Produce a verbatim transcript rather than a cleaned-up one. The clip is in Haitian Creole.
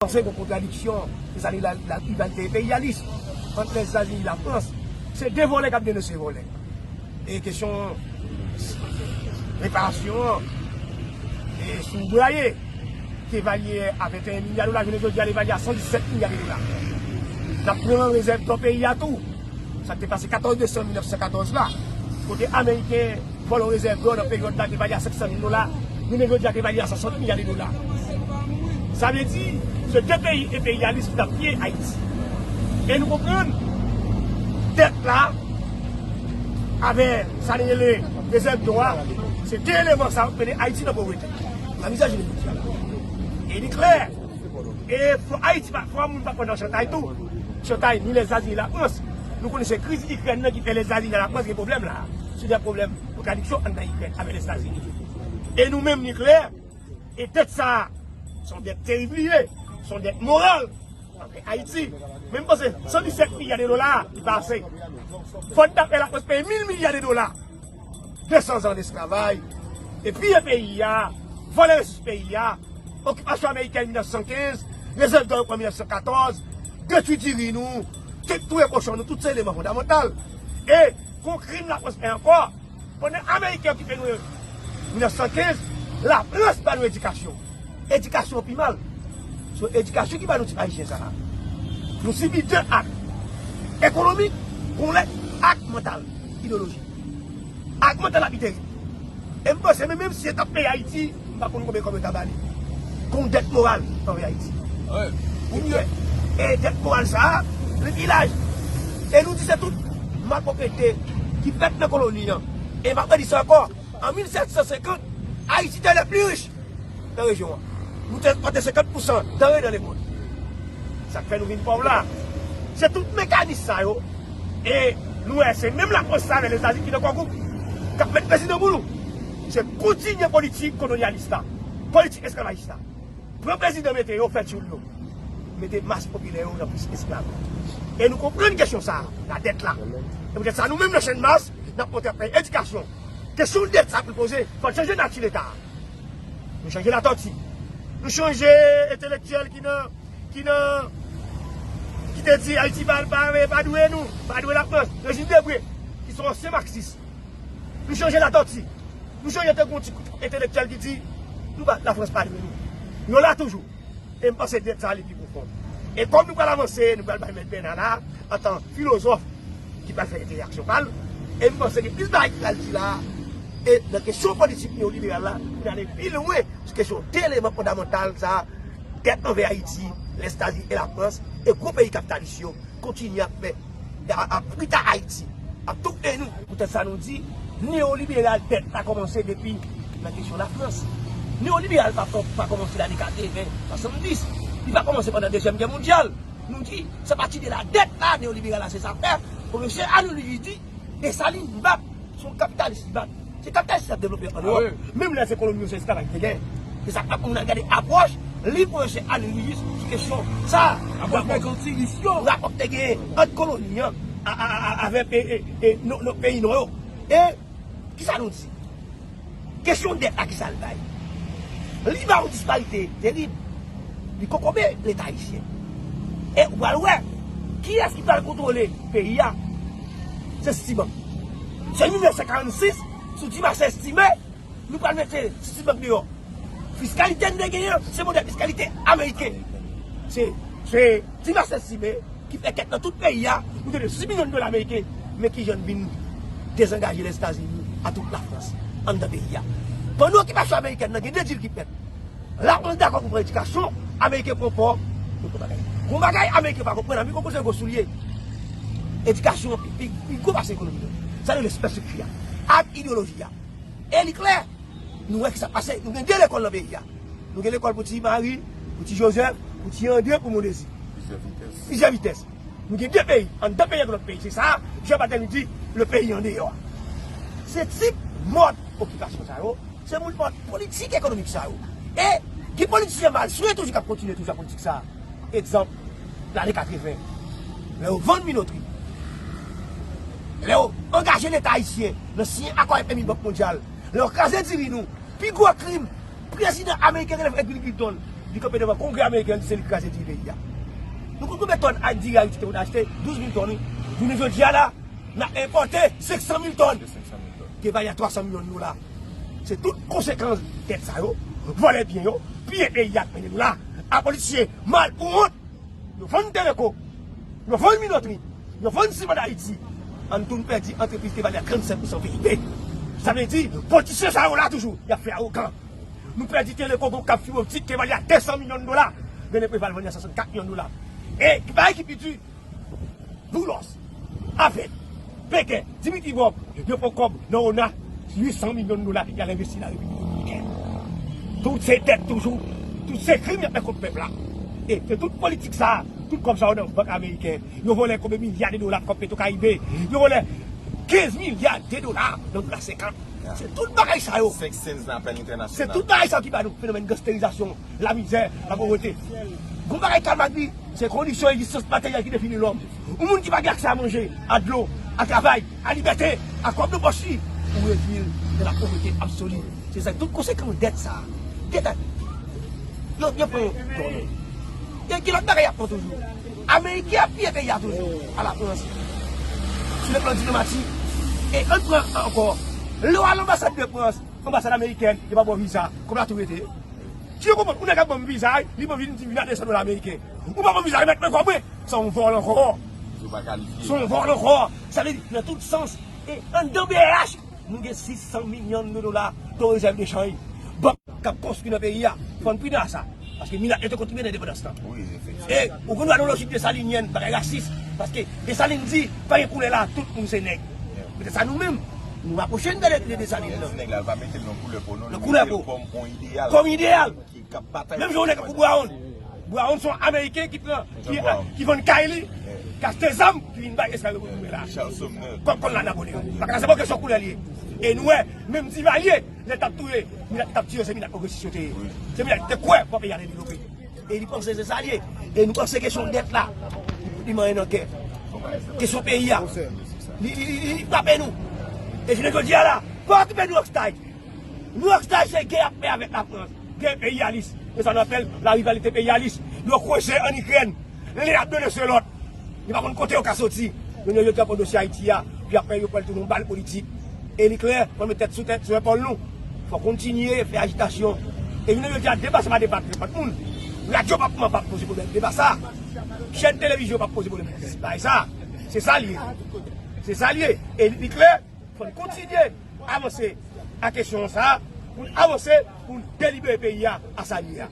panse gen kontradiksyon, se sa li la, la rivalite enperyalis ant Lèzetazini e Lafrans. Se de vòlè k ap denonse vòlè. E kesyon reparasyon an, e si w braye, ki evalye a venteyen milya dola, jounen jodi a, l evalye a san disèt milya de dola. N ap pran rezèv dò peyi a tou. Sa k te pase katòz desanm mil nèf san katòz la, kote Ameriken vòlò rezèv dò nan peryòd la ki evalye a senk san mil dola, jounen jodi a ki evalye a swasant milya de dola. Sa vle di, se de peyi enperyalis ki t ap piye Ayiti. E nou konprann dèt la, avè sa li rele rezèv dò a, se de eleman sa yo k mennen Ayiti nan povrete. Nan mizè jounen jodi a la. E li klè. E fò Ayiti pa, fò moun pa pran nan chantay tou. Chantay ni Lèzetazini, Lafrans. Nou konnen se kriz Ikrèn nan ki fè Lèzetazini ak Lafrans gen pwoblèm la. Se de pwoblèm kontradiksyon anndan Ikrèn avèk Lèzetazini. E nou menm ni klè, e dèt sa a, se yon dèt terib li ye. Se yon dèt moral anvè Ayiti. Men m panse san disèt milya de dola, li pa ase. Fò n ta fè Lafrans peye mil milya de dola. De san zan desklavay. E piye peyi a, vòlè resous peyi a, okipasyon amerikèn mil nèf san kenz, rezèv dò yo pran mil nèf san katòz, detwi diri nou, te touye kochon nou, tout se eleman fondamantal. E gon krim Lafrans fè ankò, pandan Ameriken okipe nou mil nèf san kenz, Lafrans ba nou edikasyon. Edikasyon pi mal. Se edikasyon ki ba nou tip ayisyen sa a. Nou sibi de ak. Ekonomik, gon lè ak mantal, ideyolojik. Ak mantal la pi terib. E m panse, men menm si yo t ap peye Ayiti, m pa konn konbyen kòb yo ta ba li. Gon dèt moral anvè Ayiti. Wi. Ou byen. E dèt moral sa a, li pi laj. E nou di se tout malpwoprete ki fèt nan koloni an. E m ap redi sa ankò. An mil sèt san senkant, Ayiti te le pli rich nan rejyon an. Nou te ekspòte senkant pousan danre nan lemonn. Sa k fè nou vin pòv la. Se tout mekanis sa yo. E nou wè, se menm Lafrans sa avèk Lèzetazini ki nan Kò Gwoup k ap met prezidan pou nou. Se kontinye politik kolonyalis la, politik esklavajis la. Pran prezidan mete yo, fè tchoul yo. Mete mas popilè yo nan plis esklav. E nou konprann kesyon sa a, la dèt la. E poutèt sa, nou menm nan Channmas, n ap monte ap fè edikasyon. Kesyon dèt sa pou l poze, fò n chanje nati Leta a. Nou chanje Latòti. Nou chanje entelektyèl ki nan, ki nan, ki te di Ayiti pa, pa, pa dwe nou, pa dwe Lafrans. Rejim Debre, ki se yon ansyen maksis. Nou chanje Latòti. Nou chanje te gon ti entelektyèl ki di, nou pa, Lafrans pa dwe nou. Yo la toujou. E m panse dèt sa li pi pwofon. E kòm nou pral avanse, nou pral bay Mèt Bèna la, antan filozòf ki pral fè entèvaksyon pa l. E m panse gen plis bagay ki pral di la. E nan kesyon politik neyoliberal la, pou n ale pi lwen sou kesyon de eleman fondamantal sa, dèt anvè Ayiti, Lèzetazini e Lafrans, e gwo peyi kapitalis yo kontinye ap fè, ap, ap frite Ayiti, ap toufe nou. Poutèt sa nou di, neyoliberal dèt la kòmanse depi nan kesyon Lafrans. Neyoliberal pa, pa, pa kòmanse lane katreven, swasanndis. Li pa kòmanse pandan Dezyèm Gè mondyal. Nou di, se pati de la dèt la, neyoliberal la, se sa fè. Pwofesè Arnold Louis di, Desalin, li bat, se yon kapitalis li bat. Se kapitalis ki ap devlope ann Ewòp. Menm lè se koloni yo, se esklavaj ki te gen. Se sa k fè pou moun al gade apwòch liv pwofesè Arnold Louis sou kesyon sa a. Apwòch mèkantilis yo. Rapò k te gen ant koloni an a, a, a, a, avèk e, e, e, non, non, peyi nò yo. E kisa nou di? Kesyon dèt la, kisa l bay? Li ba yon disparite terib. Li kokobe Leta ayisyen. E ou pral wè, kiyès ki pral kontwole peyi a? Se Citibank. Se mil nèf san karannsis, sou Dumarsais Estimé, nou pral mete Citibank deyò. Fiskalite n te genyen an, se modèl fiskalite ameriken. Se, se Dumarsais Estimé ki fè kèk nan tout peyi a, nou te de sis milyon dola ameriken, men kijan n vin dezangaje Lèzetazini a tout Lafrans anndan peyi a. Pandan okipasyon amerikèn nan, gen de dil ki fèt. Lafrans dakò pou pran edikasyon, Ameriken pran pò, yon gwo bagay. Gwo bagay, Ameriken pa konprann, Ameriken konprann se gwo soulye. Edikasyon an pi, pi, pi gwo pase ekonomi an. Sa rele espès de kri a. Ak ideyoloji a. E li klè, nou wè ki sa pase. Nou gen de lekòl nan peyi a. Nou gen lekòl pou ti Mari, pou ti Jozèf, pou ti André, pou Mondezi. Plizyè vitès. Plizyè vitès. Nou gen de peyi, anndan peyi ak lòt peyi. Se sa, Jean Baptiste di, le peyi an deyò. Se tip mòd okipasyon sa yo, se moun mòd politik ekonomik sa yo. E gen politisyen malfrè toujou k ap kontinye toujou ak politik sa. Egzanp, lane katreven, lè yo vann minotri, lè yo angaje Leta ayisyen nan siyen akò F M I, Bank Mondyal, lè yo kraze diri nou, pi gwo krim prezidan ameriken Ronald Reagan Clinton Li kanpe devan Kongrè ameriken an, di se li ki kraze diri peyi a. Nou konn konbyen tòn a diri Ayiti te konn achte? Douz mil tòn, wi. Jounen jodi a la, n ap enpòte senk san mil tòn. Ke valè a twa san milyon dola. Se tout konsekans dèt sa yo, vòlè byen yo, piye peyi a k mennen nou la. Apolitisyen mal pou wont. Yo vann Teleco, yo vann Minotri, yo vann Siman Dayiti. Ann tou n pèdi antrepriz ke valè a trannsenk pousan P I B. Sa vle di, politisyen sa yo la toujou, y ap fè awogan. Nou pèdi Teleco, gon kab fib optik ke valè a de san milyon dola. René Préval vann li a swasannkat milyon dola. E ki bagay ki pi di, Boulos, Apèd, Peken, Dimitri Vorbe, yo pran kòb nan ona, uit san milyon dola y al envesti nan Repiblik Dominikèn. Tout se dèt toujou, tout se krim y ap fè kont pèp la. E se tout politik sa, tout kòb sa yo nan bank ameriken. Yo vòlè konbyen milya de dola kòb Petro Caribe? Yo vòlè kenz milya de dola nan dola senkant. Se tout bagay sa yo. Senk cents nan apèl entènasyonal. Se tout bagay sa yo ki ba nou fenomèn gansterizasyon, lamizè, lapovrete. Gon bagay Karl Marx di, se kondisyon egzistans materyèl ki defini lòm. Yon moun ki pa gen aksè a manje, a dlo, a travay, a libète, a kòb nan pòch li, ou redui l nan lapovrete absoli. Se sa tout konsekans dèt sa. Dèt a, yo, yo pran yo. Gen, gen lòt bagay y ap pran toujou. Ameriken ap piye peyi a toujou, a la Frans. Sou le plan diplomatik. E ann pran ankò. Lè w al anbasad de Frans, anbasad amerikèn, yo pa ba w viza. Kòb la tou rete. Si yo konprann, ou nèg ap ban m viza, li ban m vin di vin a de san dola ameriken. Ou pa ban m viza, remèt mwen kòb mwen. Se yon vòl ankò. Se yon vòl ankò. Sa vle di, nan tout sans, e anndan B H, nou gen sis san milyon de dola de rezèv de chanj. Bank k ap konstwi nan peyi a, fò n pridan a sa. Paske milat yo te kontribye nan endepandans lan. E ou konn wè nan lojik desalinyèn, bagay rasis. Paske Desalin di, pa gen koulè la, tout moun se nèg. Petèt sa nou menm, nou rapwoche n de, de Desalin nan. Nan koulè po. Kòm ideyal. Menm jan yon nèg tankou Brown. Brown se yon Ameriken ki pran, ki, ki vann kay li, ki achte zam, ki vin bay esklav yo pou nou la. Kòm konn la Napoleon. Paka se pa kesyon koulè li ye. E nou wè, menm Divalye, lè l t ap touye, milat li t ap tiye yo, se milat pwogresis yo te ye. Se milat ki te kwè fò peyi a te devlope. E li panse se sa l ye. E nou panse kesyon dèt la, li manyen nan kè. Kesyon peyi a, li, li, li, li frape nou. E jounen jodi a la, pa okipe nou Oxtage. Nou Oxtage se gè y ap fè avèk Lafrans. Gè enperyalis. E sa nou apèl la rivalité impérialiste. Yo kwoze ann Ikrèn. Len ap done se lòt. Yo pa konn kote yo ka soti. Yo, yo, yo te pran dosye Ayiti a. Pi apre, yo pran l tounen yon bal politik. E li klè, fò n met tèt sou tèt, sou epòl nou. Fò kontinye fè ajitasyon. E jounen jodi a, deba sa pa deba nenpòt moun. Radyo p ap, p ap poze pwoblèm deba sa. Chèn televizyon p ap poze pwoblèm bagay sa. Se sa l ye. Se sa l ye. E li, li klè. Fò n kontinye avanse a kesyon sa a, pou n avanse, pou n delibere peyi a, a sa l ye a.